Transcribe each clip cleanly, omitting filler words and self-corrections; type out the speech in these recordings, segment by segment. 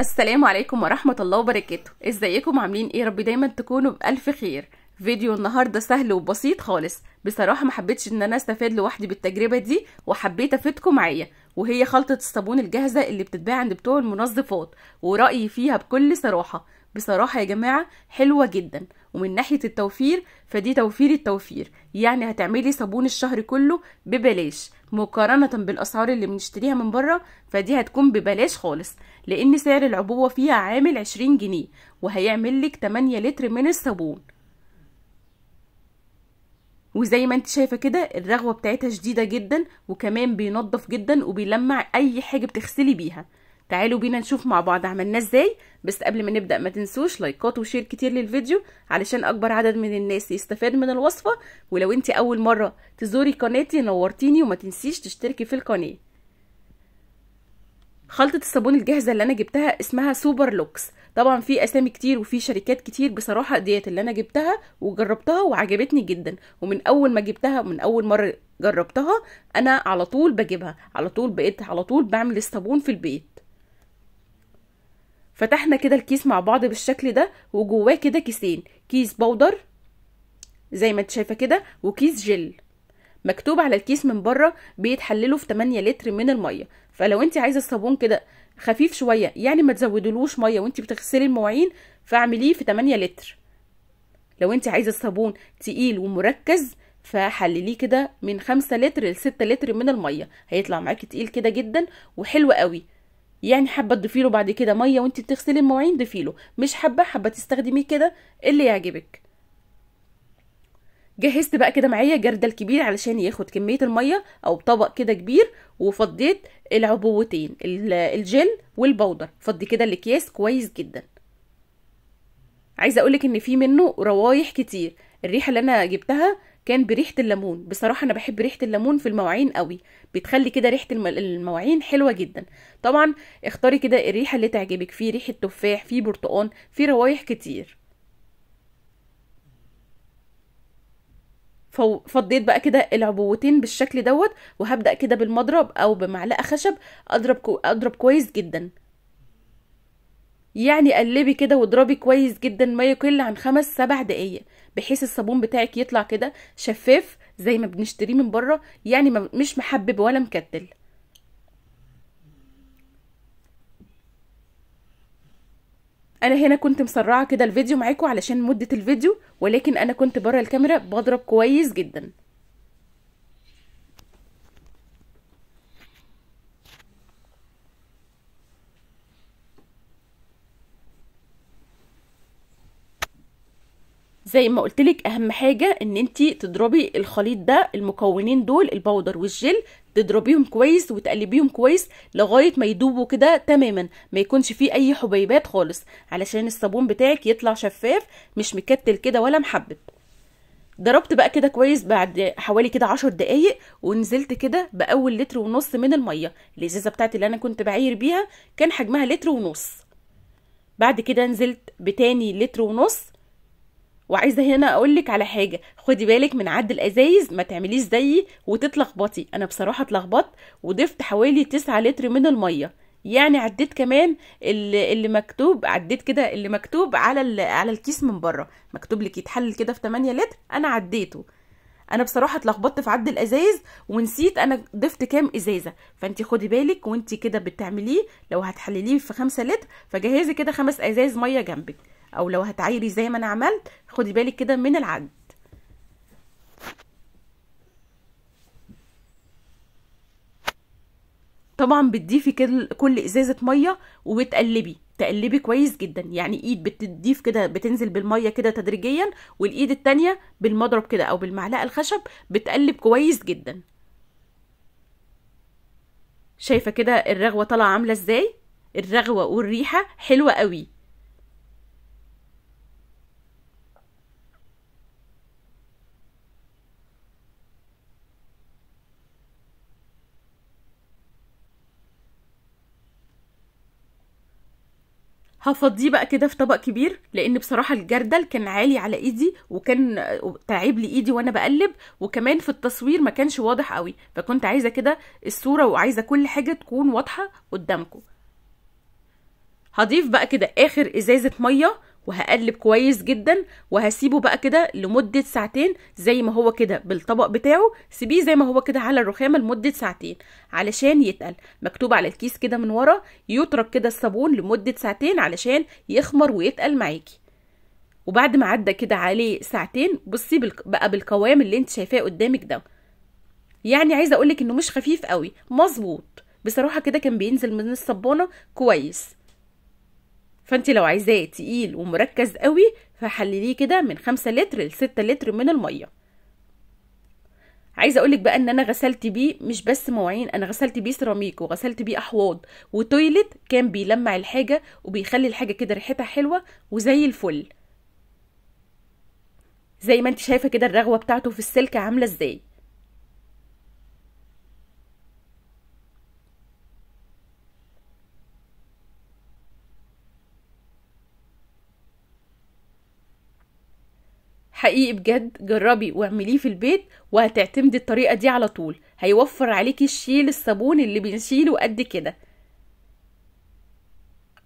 السلام عليكم ورحمة الله وبركاته. ازيكم عاملين ايه؟ ربي دايما تكونوا بألف خير. فيديو النهاردة سهل وبسيط خالص، بصراحة ما حبيتش ان انا استفاد لوحدي بالتجربة دي وحبيت افيدكم معايا، وهي خلطة الصابون الجاهزة اللي بتتباع عند بتوع المنظفات، ورأيي فيها بكل صراحة بصراحة يا جماعة حلوة جدا، ومن ناحية التوفير فدي توفير التوفير، يعني هتعملي صابون الشهر كله ببلاش مقارنة بالأسعار اللي بنشتريها من بره، فدي هتكون ببلاش خالص، لأن سعر العبوة فيها عامل 20 جنيه وهيعمل لك 8 لتر من الصابون. وزي ما انت شايفة كده الرغوة بتاعتها شديدة جدا، وكمان بينظف جدا وبيلمع أي حاجة بتغسلي بيها. تعالوا بينا نشوف مع بعض عملناه ازاي. بس قبل ما نبدأ ما تنسوش لايكات و share كتير للفيديو علشان اكبر عدد من الناس يستفاد من الوصفة. ولو انت اول مرة تزوري قناتي نورتيني، وما تنسيش تشتركي في القناة. خلطة الصابون الجاهزة اللي انا جبتها اسمها سوبر لوكس، طبعا في اسامي كتير وفي شركات كتير، بصراحة ديت اللي انا جبتها وجربتها وعجبتني جدا، ومن اول ما جبتها من اول مرة جربتها انا على طول بجيبها، على طول بقيت على طول بعمل الصابون في البيت. فتحنا كده الكيس مع بعض بالشكل ده، وجواه كده كيسين، كيس powder زي ما انت شايفه كده وكيس جل. مكتوب على الكيس من بره بيتحللوا في 8 لتر من المية، فلو انت عايزه الصابون كده خفيف شوية يعني ما تزودلوش مية وانت بتغسلي المواعين فاعمليه في 8 لتر. لو انت عايزه الصابون تقيل ومركز فحلليه كده من 5 لتر ل 6 لتر من المية، هيطلع معاكي تقيل كده جدا وحلو قوي. يعني حابة تضيفيله بعد كده مية وانت بتغسلي المواعين ضيفيله، مش حابة تستخدميه كده اللي يعجبك. جهزت بقى كده معايا جردل كبير علشان ياخد كمية المية، او طبق كده كبير، وفضيت العبوتين الجل وال powder، فضي كده الاكياس كويس جدا. عايزه اقولك ان في منه روايح كتير، الريحة اللي انا جبتها كان بريحه الليمون، بصراحة انا بحب ريحه الليمون في المواعين قوي، بتخلي كده ريحه المواعين حلوة جدا. طبعا اختاري كده الريحة اللي تعجبك، في ريحه تفاح، في برتقان، في روايح كتير. فضيت بقى كده العبوتين بالشكل دوت، وهبدأ كده بالمضرب او بمعلقه خشب اضرب كويس جدا، يعني قلبي كده واضربي كويس جدا ما يقل عن 5-7 دقايق، بحيث الصابون بتاعك يطلع كده شفاف زي ما بنشتريه من بره، يعني مش محبب ولا مكتل. انا هنا كنت مسرعة كده الفيديو معاكم علشان مده الفيديو، ولكن انا كنت بره الكاميرا بضرب كويس جدا. زي ما قلتلك اهم حاجة ان انتي تضربي الخليط ده، المكونين دول ال powder وال gel، تضربيهم كويس وتقلبيهم كويس لغاية ما يدوبوا كده تماما، ما يكونش فيه اي حبيبات خالص، علشان الصابون بتاعك يطلع شفاف مش مكتل كده ولا محبب. ضربت بقى كده كويس بعد حوالي كده 10 دقايق، ونزلت كده باول 1.5 لتر من المية. الازازه بتاعتي اللي انا كنت بعاير بيها كان حجمها 1.5 لتر. بعد كده نزلت بتاني 1.5 لتر. وعايزه هنا اقولك على حاجة، خدي بالك من عد الازايز، ما تعمليش زيي وتتلخبطي. انا بصراحة اتلخبطت وضفت حوالي 9 لتر من المية، يعني عديت كمان اللي مكتوب، عديت كده اللي مكتوب على الكيس من بره، مكتوب لك يتحلل كده في 8 لتر، انا عديته. انا بصراحة اتلخبطت في عد الازايز ونسيت انا ضفت كام ازازة، فانت خدي بالك وانت كده بتعمليه. لو هتحلليه في 5 لتر فجهزي كده 5 ازايز مية جنبك، او لو هتعايري زي ما انا عملت خدي بالك كده من العد. طبعا بتضيفي كده كل ازازة مية وبتقلبي، تقلبي كويس جدا، يعني ايد بتضيف كده بتنزل بالمية كده تدريجيا، والايد التانية بالمضرب كده او بالمعلقه الخشب بتقلب كويس جدا. شايفه كده الرغوه طالعه عامله ازاي؟ الرغوه والريحه حلوة قوي. هفضيه بقى كده في طبق كبير، لان بصراحة الجردل كان عالي على ايدي وكان تعب لي ايدي وانا بقلب، وكمان في التصوير ما كانش واضح قوي، فكنت عايزه كده الصورة وعايزه كل حاجة تكون واضحة قدامكم. هضيف بقى كده اخر ازازة مية وهقلب كويس جدا، وهسيبه بقى كده لمدة ساعتين زي ما هو كده بالطبق بتاعه. سيبيه زي ما هو كده على الرخامة لمدة ساعتين علشان يتقل. مكتوب على الكيس كده من ورا يترك كده الصابون لمدة ساعتين علشان يخمر ويتقل معاكي. وبعد ما عدى كده عليه ساعتين بصي بقى بالقوام اللي انت شايفاه قدامك ده. يعني عايزه اقولك انه مش خفيف قوي، مظبوط بصراحة كده، كان بينزل من الصبانه كويس. فانت لو عايزاه تقيل ومركز قوي فحلليه كده من 5 لتر ل 6 لتر من المية. عايزه اقولك بقى ان انا غسلت بيه مش بس مواعين، انا غسلت بيه سيراميك وغسلت بيه احواض وتويلت، كان بيلمع الحاجة وبيخلي الحاجة كده ريحتها حلوة وزي الفل. زي ما انت شايفه كده الرغوه بتاعته في السلكه عامله ازاي. حقيقي بجد جربي واعمليه في البيت وهتعتمدي الطريقة دي على طول، هيوفر عليكي الشيل الصابون اللي بنشيله قد كده.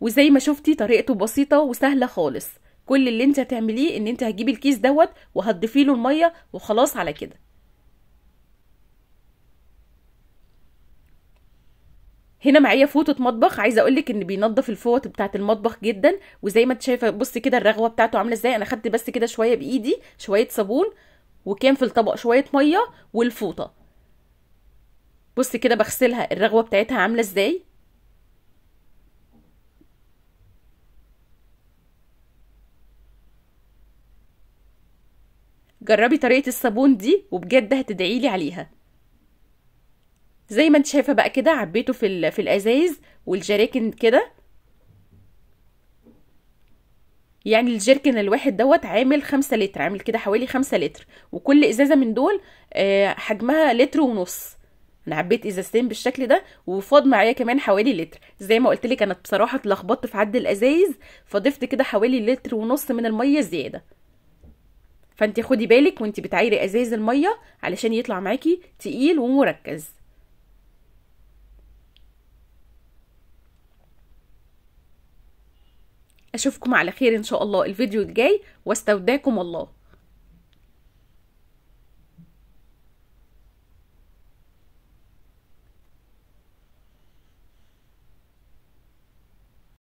وزي ما شفتي طريقته بسيطة وسهلة خالص. كل اللي انت هتعمليه ان انت هتجيبي الكيس دوت وهتضيفي له المية وخلاص على كده. هنا معايا فوطه مطبخ، عايزه اقولك ان بينظف الفوط بتاعه المطبخ جدا. وزي ما انت شايفه بصي كده الرغوه بتاعته عامله ازاي. انا خدت بس كده شوية بايدي، شوية صابون، وكان في الطبق شوية مية والفوطه. بصي كده بغسلها الرغوه بتاعتها عامله ازاي. جربي طريقه الصابون دي وبجد هتدعيلي عليها. زي ما انت شايفه بقى كده عبيته في الازايز والجراكن كده. يعني الجيركن الواحد دوت عامل 5 لتر، عامل كده حوالي 5 لتر، وكل ازازة من دول حجمها 1.5 لتر. انا عبيت ازازتين بالشكل ده وفاض معايا كمان حوالي لتر. زي ما قلت لك انا بصراحة اتلخبطت في عد الازايز، فضفت كده حوالي 1.5 لتر من المية زيادة. فانت خدي بالك وانت بتعايري ازايز المية علشان يطلع معاكي تقيل ومركز. اشوفكم على خير ان شاء الله الفيديو الجاي، واستودعكم الله.